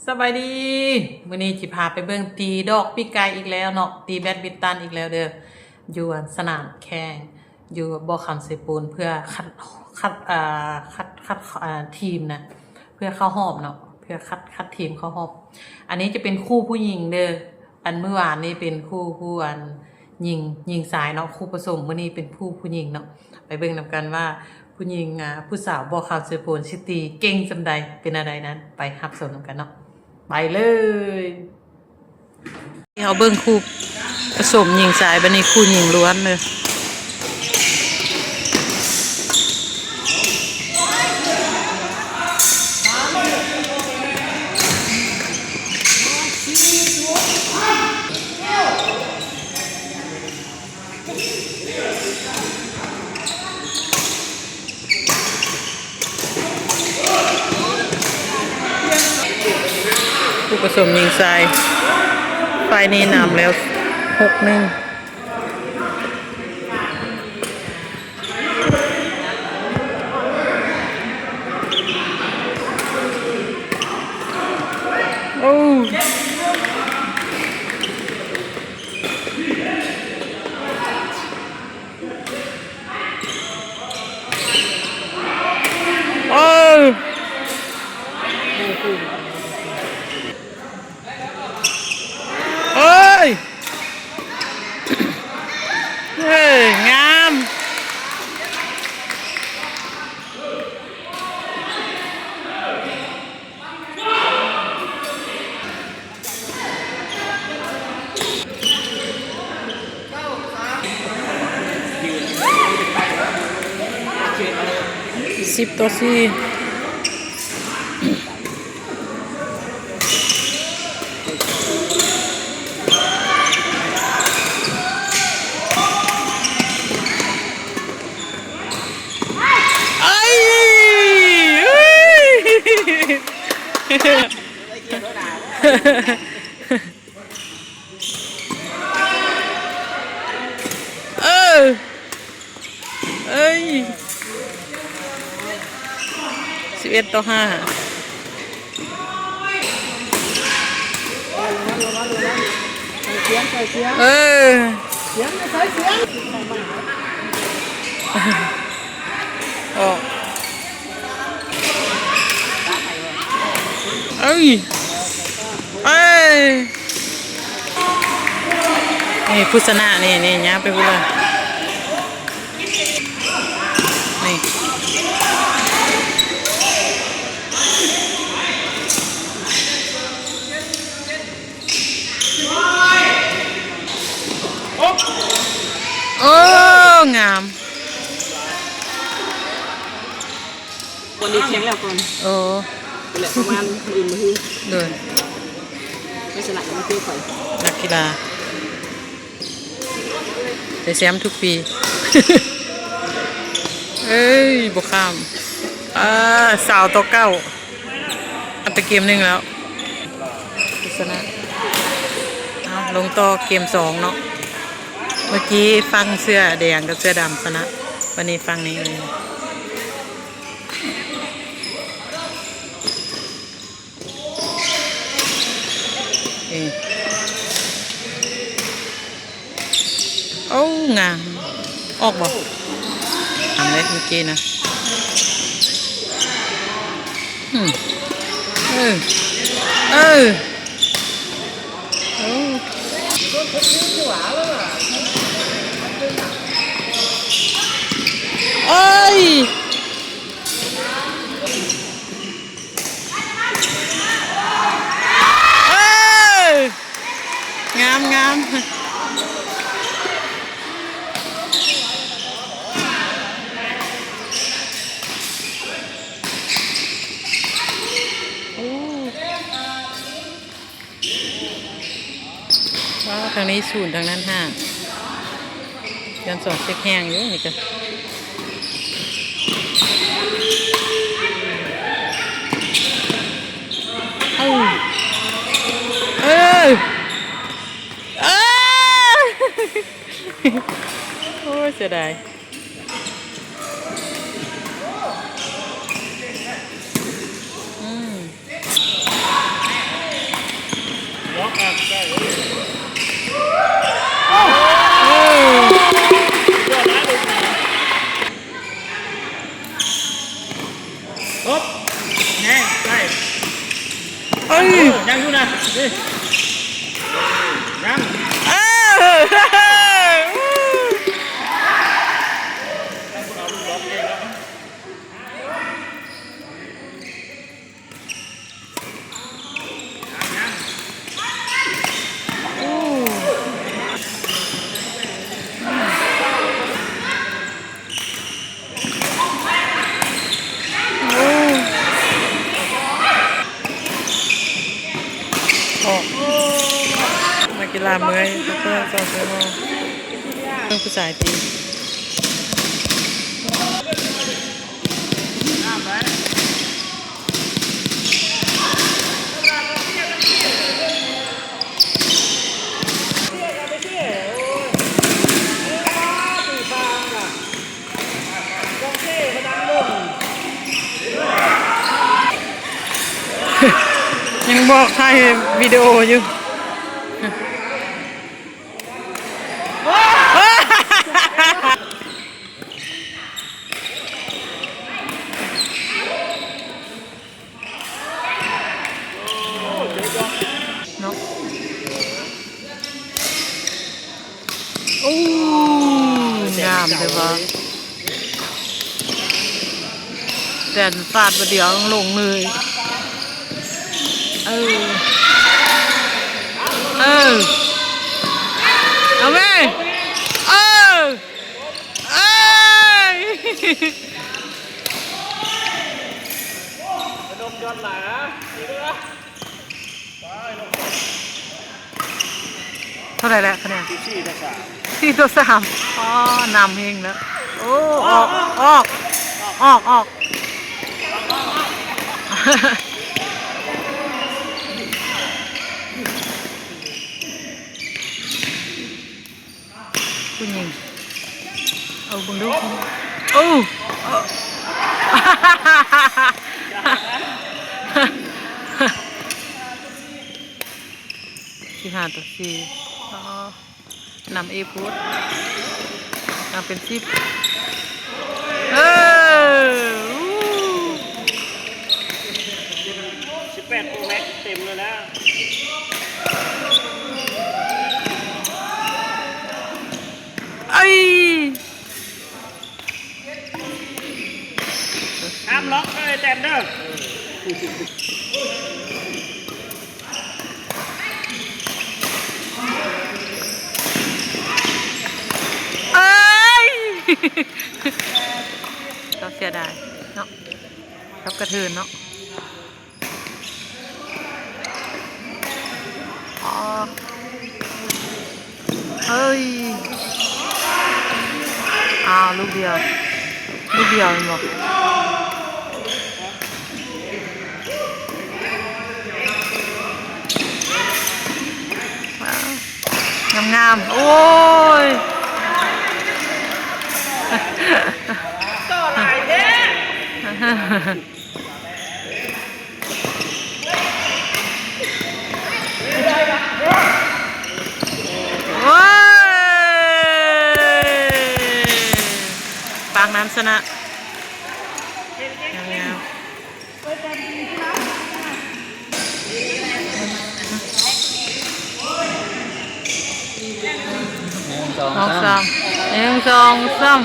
ສະບາຍດີ ມື້ນີ້ຊິພາໄປເບິ່ງຕີດອກປີກໄກ່ອີກແລ້ວເນາະ ຕີແບດມິນຕັນອີກແລ້ວເດີ້ ຢູ່ອັນສະໜາມແຂ່ງ ຢູ່ບໍ່ຄຳເຊໂປນ ເພື່ອຄັດ ຄັດ ອ່າ ຄັດ ຄັດ ອ່າ ທີມນະ ເພື່ອເຂົ້າຮອບເນາະ ເພື່ອຄັດ ຄັດທີມເຂົ້າຮອບ. ອັນນີ້ຈະເປັນຄູ່ຜູ້ຍິງເດີ້ ອັນມື້ວານນີ້ເປັນຄູ່ ຄູ່ອັນຍິງ ຍິງຊາຍເນາະ ຄູ່ປະສົມ ມື້ນີ້ເປັນຄູ່ຜູ້ຍິງເນາະ. ໄປເບິ່ງນຳກັນວ່າຜູ້ຍິງ ອ່າ ຜູ້ສາວບໍ່ຄຳເຊໂປນຊິຕີເກັ່ງສ່ຳໃດ ເປັນແນວໃດນັ້ນ ໄປຮັບຊົມນຳກັນເນາະ ໄປເລີຍ. ເຮົາເບິ່ງຄູ່ປະສົມຍິງຊາຍ ບາດນີ້ຄູ່ຍິງລ້ວນເລີຍ. ຄູ່ປະສົມຍິງຊາຍ ຝ່າຍນີ້ນຳແລ້ວ ຫົກໜຶ່ງ. ໂອ້ ໂອ້ ໂອ້ຍ ເອີ ງາມ. ສິບຕໍ່ສີ່. ເອີຍ ເອີຍ ເອີຍ ສິບເອັດຕໍ່ຫ້າ. ໃສ່ສຽງ ໃສ່ສຽງ ເອີ ສຽງ ໃສ່ສຽງ ອອກ ເອີຍ ເອີຍ ນີ້ຜູ້ຊະນະ ນີ້ ນີ້ ຍ່າງໄປພຸ້ນລະ ນີ້. ໂອ້ ງາມ. ກ່ອນໄດ້ແຂ່ງແລ້ວກ່ອນ ໂອ້ ແຫຼະ ປະມານມື້ອື່ນມື້ຮື ໂດຍ ໄປຊະນະກໍມາເຈີຂ້ອຍ ນັກກິລາ ໄດ້ແຊມທຸກປີ ເອີຍ ບໍ່ຂ້າມ ອ່າ ຊາວຕໍ່ເກົ້າ. ອັດຕະເກມໜຶ່ງແລ້ວ ຊະນະ ເອົາ ລົງຕໍ່ເກມສອງເນາະ ເມື່ອກີ້ຝັ່ງເສື້ອແດງກັບເສື້ອດຳຊະນະ ບາດນີ້ຝັ່ງນີ້ ເອີ. ໂອ້ ງາມ ອອກບໍ່? ງາມເດ້ເມື່ອກີ້ນະ ອືມ ເອີ ເອີ ໂອ້ ເອີຍ ເອີ ງາມ ງາມ. ໂອ້ ວ້າວ ທາງນີ້ສູນ ທາງນັ້ນຫ້າ. ຢ້ານສອງເຊັດແຮງຢູ່ນີ້ກະ ເອີ ເອີ ເອີ ໂອ້ຍ ເສຍດາຍ ອືມ. ຮຶບ ແຮງ ໄປ ເອີຍ ຍັງຢູ່ນະ ນີ້ ຍັງ ເອີ ໂອ້ ນັກກິລາເມື່ອຍ ເພິ່ນເຈົ້າເຊີນເນາະ ເບິ່ງຜູ້ຊາຍຕີ. ຍັງບອກຖ່າຍວິດີໂອຢູ່. ເນາະ ໂອ້ ງາມແທ້ວ່າ ແຕ່ນຟາດບາດດຽວລົງເລີຍ ເອີ ເອີ ເອົາແມ່ ເອີ ເອີຍ ເທົ່າໃດແລ້ວຄະແນນ? ສີ່ຕໍ່ສາມ ສີ່ຕໍ່ສາມ ອໍ ນຳແຮງແລ້ວ ໂອ້ ອອກ ອອກ ອອກ ອອກ ຜູ້ຍິງ ເອົາເບິ່ງດູ ໂອ້ ສິບຫ້າຕໍ່ສີ່ ອໍ ນຳເອໂພດ ນຳເປັນສິບ ເອີ ສິບແປດໂປຣແມັກເຕັມເລີຍນະ ເອີຍ ຫ້າມລັອກເດີ ແຕມເດີ ເອີຍ ກໍເສຍດາຍເນາະ ກັບກະເທີນເນາະ. ອໍ ເອີຍ ອ້າວ ລູກດຽວ ລູກດຽວແມ່ນບໍ່? ງາມໆ ໂອ້ຍ ກໍຫຼາຍແທ້. ໂອ້ຍ ປາກນ້ຳຊະນະ ງາມໆ. ໜຶ່ງ ສອງ ສອງ ສາມ ສາມ ໜຶ່ງ ສອງ ສາມ.